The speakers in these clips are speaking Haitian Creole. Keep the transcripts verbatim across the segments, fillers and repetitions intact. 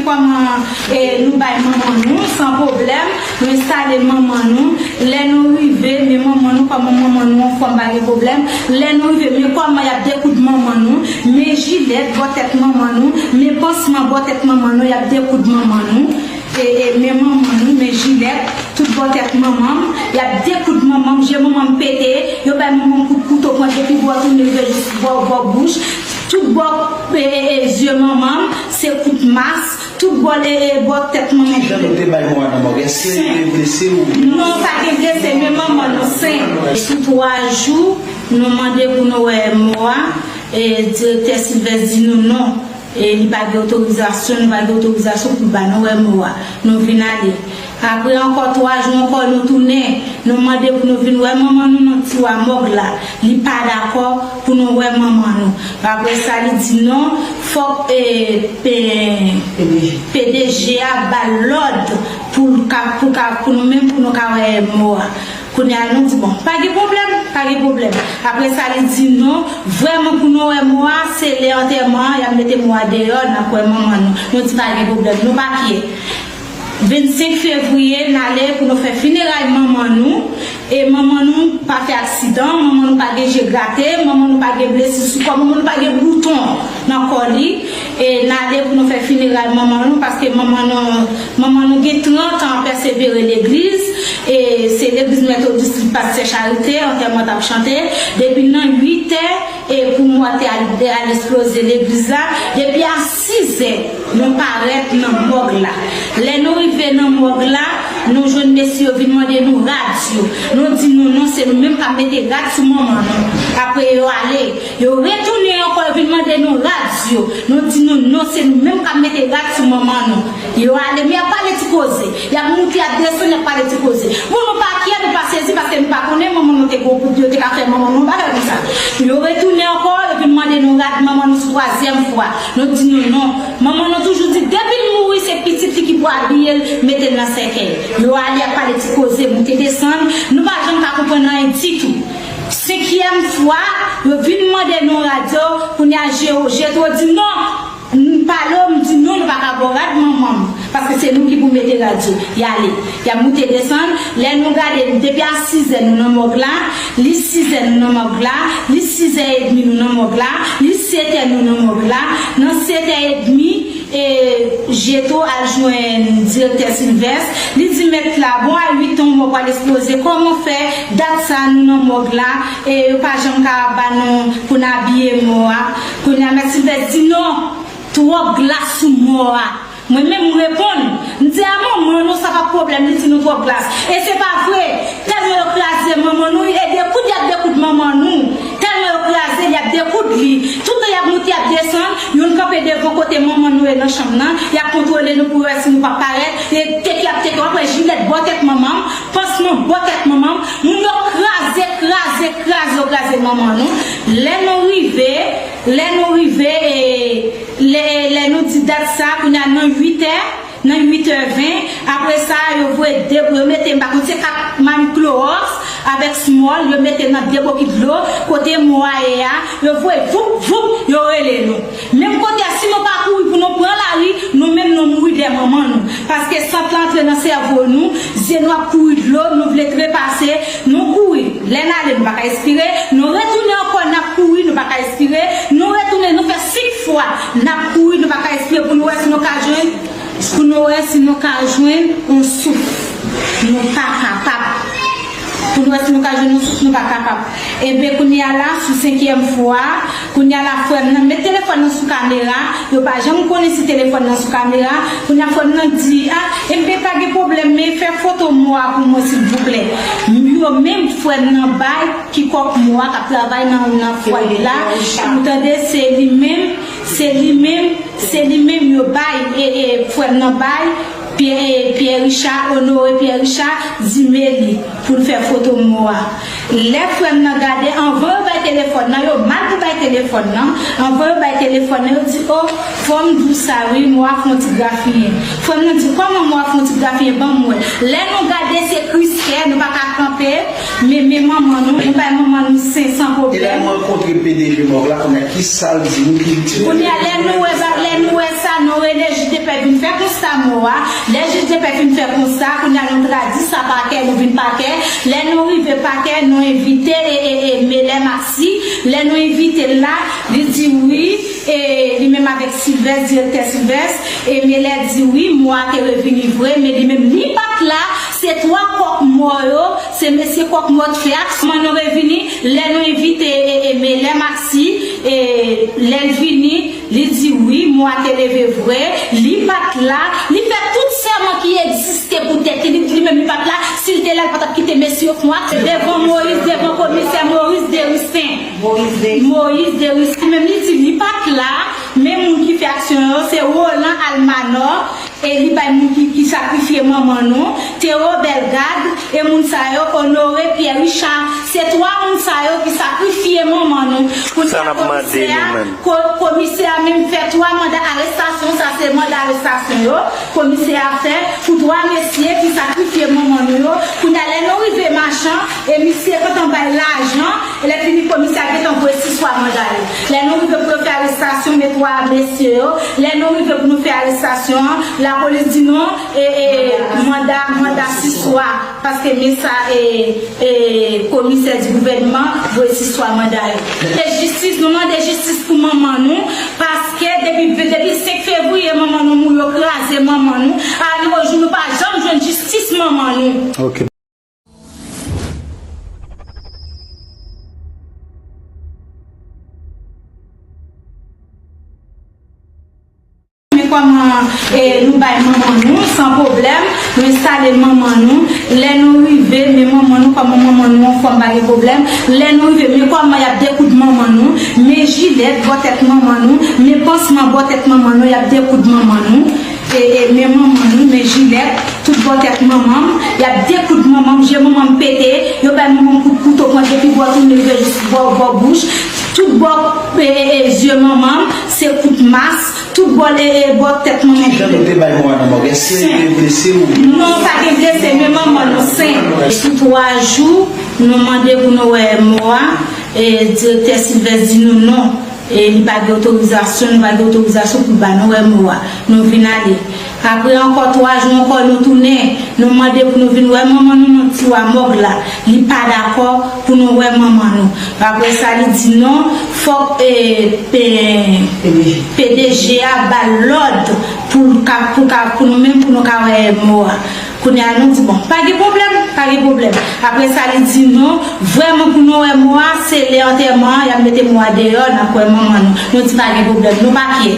Kòman, e, nou bay manman nou san pwoblèm, nou enstale manman nou. Lè nou rive, men manman nou, kòman manman nou anfòm, pa gen pwoblèm. Lè nou rive, men kòman y ap dekoud manman nou, men jilèt bò tèt manman nou, men pansman bò tèt manman nou, y ap dekoud manman nou. E, e, men manman nou, men jilèt, tout bò tèt manman m, y ap dekoud manman m, je manman m pete, yo bay manman m kout kouto, pran depi bò tounen rive jis bò, bò bouch, tout bò, e, e, e, zye manman m, se kout mas, tout bò, e, e, bò tèt manman m. Kijan nou te bay mò a nan mòg? Èske li te blese oubyen? Non, pa gen blese, men manman nou sen. Sou twa jou, nou mande pou nou wè mò a, e, direktè Sylvestre di nou non. E li pa gen otorizasyon, nou pa gen otorizasyon pou ba nou wè mò a. Nou vin ale. Apre ankò twa jou ankò, nou tounen, nou mande pou nou vin wè manman nou nan tiwa mòg la. Li pa dakò pou nou wè manman nou. Apre sa, li di non, fòk, e, e, P D G a ba l lòd pou l ka, pou ka, pou nou menm, pou nou ka wè mò a. Kounye a, nou di, bon, pa gen pwoblèm, pa gen pwoblèm. Apre sa, li di, non, vrèman, pou nou wè mò a, se lè antèman an, y ap mete mò a deyò, n ap wè manman nou. Nou di, pa gen pwoblèm, nou pa kyè. Vennsenk fevriye, n ale pou nou fè fineray manman nou. E manman nou pa fè aksidan, manman nou pa gen je grate, manman nou pa gen blesi sou kò, manman nou pa gen bouton nan kò li. E n ale pou nou fè fineray manman nou, paske manman nou, manman nou gen trant an ap pèsevere legliz. E se legliz Metodis Pastè Charite, antèman t ap chante. Depi nan uit è, e pou mò a te al, al eksploze legliz la, depi a sis è, nou parèt nan mòg la. Lè nou rive nan mòg la, nou jwenn mesye yo vin mande nou rad yo. Nou di nou non, se nou menm k ap mete rad sou manman nou. Apre yo ale. Yo retounen ankò, yo vin mande nou rad yo. Nou di nou non, se nou menm k ap mete rad sou manman nou. Yo ale, men y ap pale ti koze. Y ap moute, y ap desann, y ap pale ti koze. Bon, nou pa kyè, nou pa sezi, paske nou pa konnen manman nou te gen yon poud, yo te ka fè manman nou yon bagay konsa. Yo retounen ankò, yo vin mande nou rad manman nou sou twazyèm fwa. Nou di nou non. Manman nou toujou di, depi l mouri, se pitit li ki pou abiye l, mete l nan sèkèy. Yo ale, y ap pale ti koze, moute desann. Nou pa janm ka konprann anyen ditou. Senkyèm fwa, yo vin mande nou rad yo, kounye a Jetwo di non. M pale w, m di non, nou pa ka ba w rad manman m, paske se nou ki pou mete rad yo. Y ale, y ap moute desann. Lè nou gade, depi a sis è nou nan mòg la, li sis è nou nan mòg la, li sis è edmi nou nan mòg la, li sèt è nou nan mòg la. Nan sèt è edmi, e, Jetwo al jwenn direktè Sylvestre. Li di mèt la, bon, a uit è yon mò pral eksploze. Kòman fè dat sa nou nan mòg la, e yo pa janm ka ba nou pou n abiye mò a? Kounye a, mèt Sylvestre di non, twòp glas sou mò a. Mwen menm, m reponn, m di a manman nou, sa pa pwoblèm, li di nou twòp glas. E se pa vre. Tèlman yo kraze manman nou, e dekoud y ap dekoud manman nou. Tèlman yo kraze, y ap dekoud li. Toutan y ap moute, y ap desann, youn kanpe devan kote manman nou ye nan chanm nan, y ap kontwole nou pou yo wè si nou p ap parèt. E teke y ap teke, w ap wè jilèt bò tèt manman m, pansman bò tèt manman m. Moun yo kraze, kraze, kraze, yo kraze manman nou. Lè nou rive, lè nou rive, e, lè, lè nou di dat sa, kounye a nan uit è, nan uit è ven, apre sa, yo voye de, yo mete, m pa konn se kat mami klowòks avèk smòl, yo mete nan de bokit dlo, kote mò a ye a, yo voye voup, voup, yo rele nou. Menm kote a, si nou pa kouri pou nou pran lari, nou menm nou mouri dèyè manman nou. Paske sant la antre nan sèvo nou, zye nou ap kouri dlo, nou vle trepase, nou kouri. Lè n ale, nou pa ka espire, nou retounen ankò, n ap kouri, nou pa ka espire, nou retounen, nou fè senk fwa, n ap kouri, nou pa ka espire pou nou wè si nou ka jwenn Pou nou wè si nou ka jwenn yon souf, nou pa kapab. Pou nou wè si nou ka jwenn yon souf, nou pa kapab. Enben, kounye a la, sou senkyèm fwa, kounye a la, frè m nan met telefòn nan sou kamera, yo pa janm konnen si telefòn nan sou kamera, kounye a frè m nan di, a, enben, pa gen pwoblèm, men fè foto mò a pou mwen, silvouplè. Yo menm, frè m nan bay, kikòk mò a, k ap travay nan, nan fwaye la, ou tande, se li menm, se li menm, Se li menm yo bay, e, e, frè m nan bay, Pyè, e, Pyè Richa, Onore Pyè Richa, di Meli pou l fè foto mò a. Lè frè m nan gade, anvan yo bay telefòn nan, yo mal pou bay telefòn nan, anvan yo bay telefòn nan, yo di, o, fò m di w sa wi, mò a fè yon ti grafiyen. Frè m nan di, kòman mò a fè yon ti grafiyen, ban m wè. Lè nou gade, se kriskè, nou pa ka kanpe, Men, men manman nou, nou bay manman nou sen san pwoblèm. E lè nou rankontre P D G mòg la, kounye a, ki sa l di nou, ki l di nou? Kounye a, lè nou wè, lè nou wè sa, nou rele jij de pè vin fè konsta mò a. Lè jij de pè fin fè konsta, kounye a, nou tradui sa pakè, nou vin pakè. Lè nou rive pakè, nou envite e, e, e, Melè Maxi. Lè nou envite l la, li di wi, e li menm avèk Silvès, direktè Silvès, e Melè di wi, mò a te revini vre, men li menm li pa t la, se twa kòk mò yo, se mesye kòk mò t fè ak manman nou revini, lè nou envite e, e, Melè Maxi, e lè l vini, li di wi, mò a te leve vre, li pa t la, li fè tout sèman ki egziste pou tèt li, li di li menm li pa t la, si l te la, li pa t ap kite mesye yo fè yon ak devan Moyiz, devan komisè Moyiz Deristin. Moyiz Deristin. Moyiz Deristin, menm li di li pa t la, men moun ki fè aksyon yo, se Roland Almanor, e li bay moun ki, ki sakrifye manman nou, Théo Bellegarde, e moun sa yo, Honoré Pierre Richard, se twa moun sa yo ki sakrifye manman nou. Kounye a, komisè a, ko-, komisè a menm fè twa manda arestasyon, sa se manda arestasyon yo. Komisè a fè pou twa mesye ki sakrifye manman nou yo. Kounye a, lè nou rive Machan, e misye kontan bay lajan, e lè fini komisè a gentan voye siswa manda yo. Lè nou rive pou yo fè arestasyon, men twa mesye yo, lè nou rive pou nou fè arestasyon an, lapolis di non, e, e, manda, manda siswa, paske men sa, e, e, komisè di gouvènman voye siswa manda yo. E jistis, nou mande jistis pou manman nou, paske depi, depi senk fevriye, manman nou mouri, yo kraze manman nou. A nou jou, nou pa janm jwenn jistis manman nou. Ok. Men kòman, e, nou bay manman nou san pwoblèm, nou enstale manman nou. Lè nou rive, men manman nou, kòman manman nou anfòm, pa gen pwoblèm. Lè nou rive, men kòman y ap dekoud manman nou, men jilèt bò tèt manman nou, men pansman bò tèt manman nou, y ap dekoud manman nou. E, e, men manman nou, men jilèt, tout bò tèt manman m, y ap dekoud manman m, je manman m pete, yo bay manman m kout kouto pran depi bò tounen rive jis bò, bò bouch, tout bò, e, e, e, zye manman m, se kout mas, tout bò, e, e, bò tèt manman m. Kijan nou te bay mò a nan mòg? Èske li te blese oubyen? Non, pa gen blese, men manman nou sen. Sou twa jou, nou mande pou nou wè mò a, e, direktè Silvès di nou non. E li pa gen otorizasyon, nou pa gen otorizasyon pou ba nou wè mò a. Nou vin ale. Apre ankò twa jou ankò, nou tounen. Nou mande pou nou vin wè manman nou nan tiwa mòg la. Li pa dakò pou nou wè manman nou. Apre sa, li di non, fòk, e, e, P D G a ba l lòd pou l ka, pou ka, pou nou menm, pou nou ka wè mò a. Kounye a, nou di, bon, pa gen pwoblèm, pa gen pwoblèm. Apre sa, li di, non, vrèman, pou nou wè mò a, se lè antèman an, y ap mete mò a deyò, n ap wè manman nou. Nou di, pa gen pwoblèm, nou pa kye.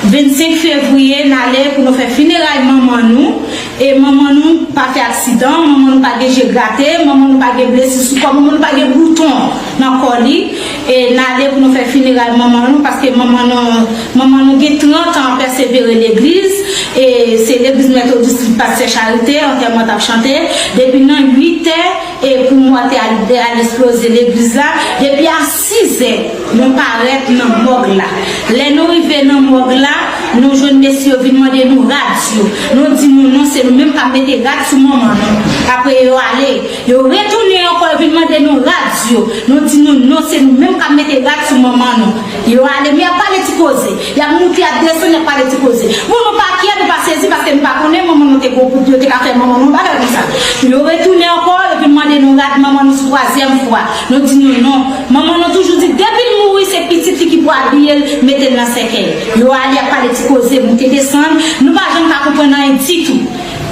Vennsenk fevriye, n ale pou nou fè fineray manman nou. E manman nou pa fè aksidan, manman nou pa gen je grate, manman nou pa gen blesi sou kò, manman nou pa gen bouton nan kò li. E n ale pou nou fè fineray manman nou, paske manman nou, manman nou gen trant an pèsevere legliz. E se legliz Metodis Pastè Charite, antèman t ap chante. Depi nan uit è, e pou mò te al, al eksploze legliz la. Depi a sis è, nou parèt nan mòg la. Lè nou rive nan mòg la, nou jwenn mesye yo vin mande nou rad yo. Nou di nou non, se nou menm k ap mete rad sou manman nou. Apre yo ale. Yo retounen ankò, yo vin mande nou rad yo. Nou di nou non, se nou menm k ap mete rad sou manman nou. Yo ale, men y ap pale ti koze. Y ap moute, y ap desann, y ap pale ti koze. Bon, nou pa kyè, nou pa sezi, paske nou pa konnen manman nou te gwo kout, yo te ka fè manman nou bagay konsa. Yo retounen ankò, yo vin mande nou rad manman nou sou twazyèm fwa. Nou di nou non. Manman nou toujou di, depi l mouri, se pitit li ki pou abiye l, mete l nan sèkèy. Yo ale, y ap pale ti koze, moute desann. Nou pa janm ka konprann anyen ditou.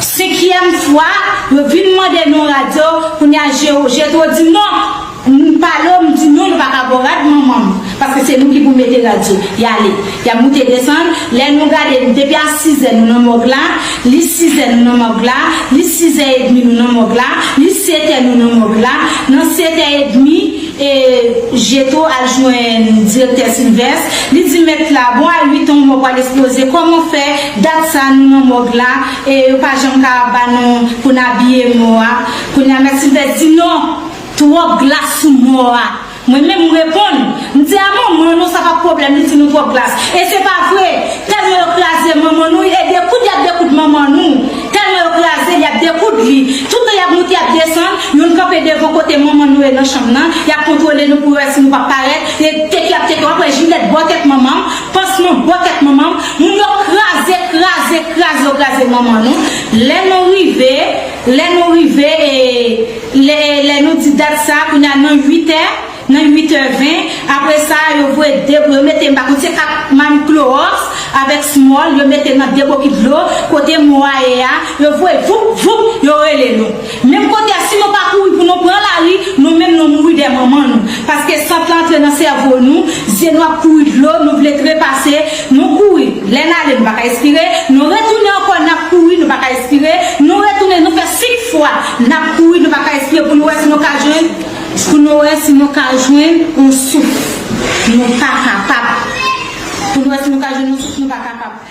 Senkyèm fwa, yo vin mande nou rad yo, kounye a Jetwo di non. M pale w, m di non, nou pa ka ba w rad manman m, paske se nou ki pou mete rad yo. Y ale, y ap moute desann. Lè nou gade, depi a sis è nou nan mòg la, li sis è nou nan mòg la, li sis è edmi nou nan mòg la, li sèt è nou nan mòg la. Nan sèt è edmi, e, Jetwo al jwenn direktè Silvès, li di mèt la, bon, a uit è yon mò pral eksploze, kòman fè dat sa nou nan mòg la, e yo pa janm ka ba nou pou n abiye mò a? Kounye a mèt Silvès di non, twòp glas sou mò a. Mwen menm, m reponn, m di a manman nou, sa pa pwoblèm, li di nou twòp glas. E se pa vre, tèlman yo kraze manman nou, e dekoud y ap dekoud manman nou, tèlman yo kraze l, y ap dekoud li. Toutan y ap moute, y ap desann, youn kanpe devan nan chanm nan, y ap kontwole nou pou yo wè si nou p ap parèt, e tcheke y ap tcheke, w ap wè jilèt bò tèt manman m, pansman bò tèt manman m, moun yo kraze, kraze, kraze, yo kraze manman nou. Lè nou rive, lè nou rive, e, lè, lè nou di dat sa, kounye a nan uit è, nan uit è ven, apre sa, yo voye de, yo mete, m pa konn se kat manm klowòks avèk smòl, yo mete nan de bokit dlo, kote mò a ye a, yo voye voup, voup, yo rele nou. Menm kote a, si nou pa kouri pou nou pran lari, nou menm nou mouri dè manman nou. Paske sant lan antre nan sèvo nou, zye nou ap kouri dlo, nou vle trepase, nou kouri. Lè n ale, nou pa ka espire, nou retounen ankò, n ap kouri, nou pa ka espire, nou retounen, nou fè senk fwa, n ap kouri, nou pa ka espire pou nou wè si nou ka jwenn, pou nou wè si nou ka jwenn yon souf. Nou pa kapab. Pou nou wè si nou ka jwenn yon souf, nou pa kapab.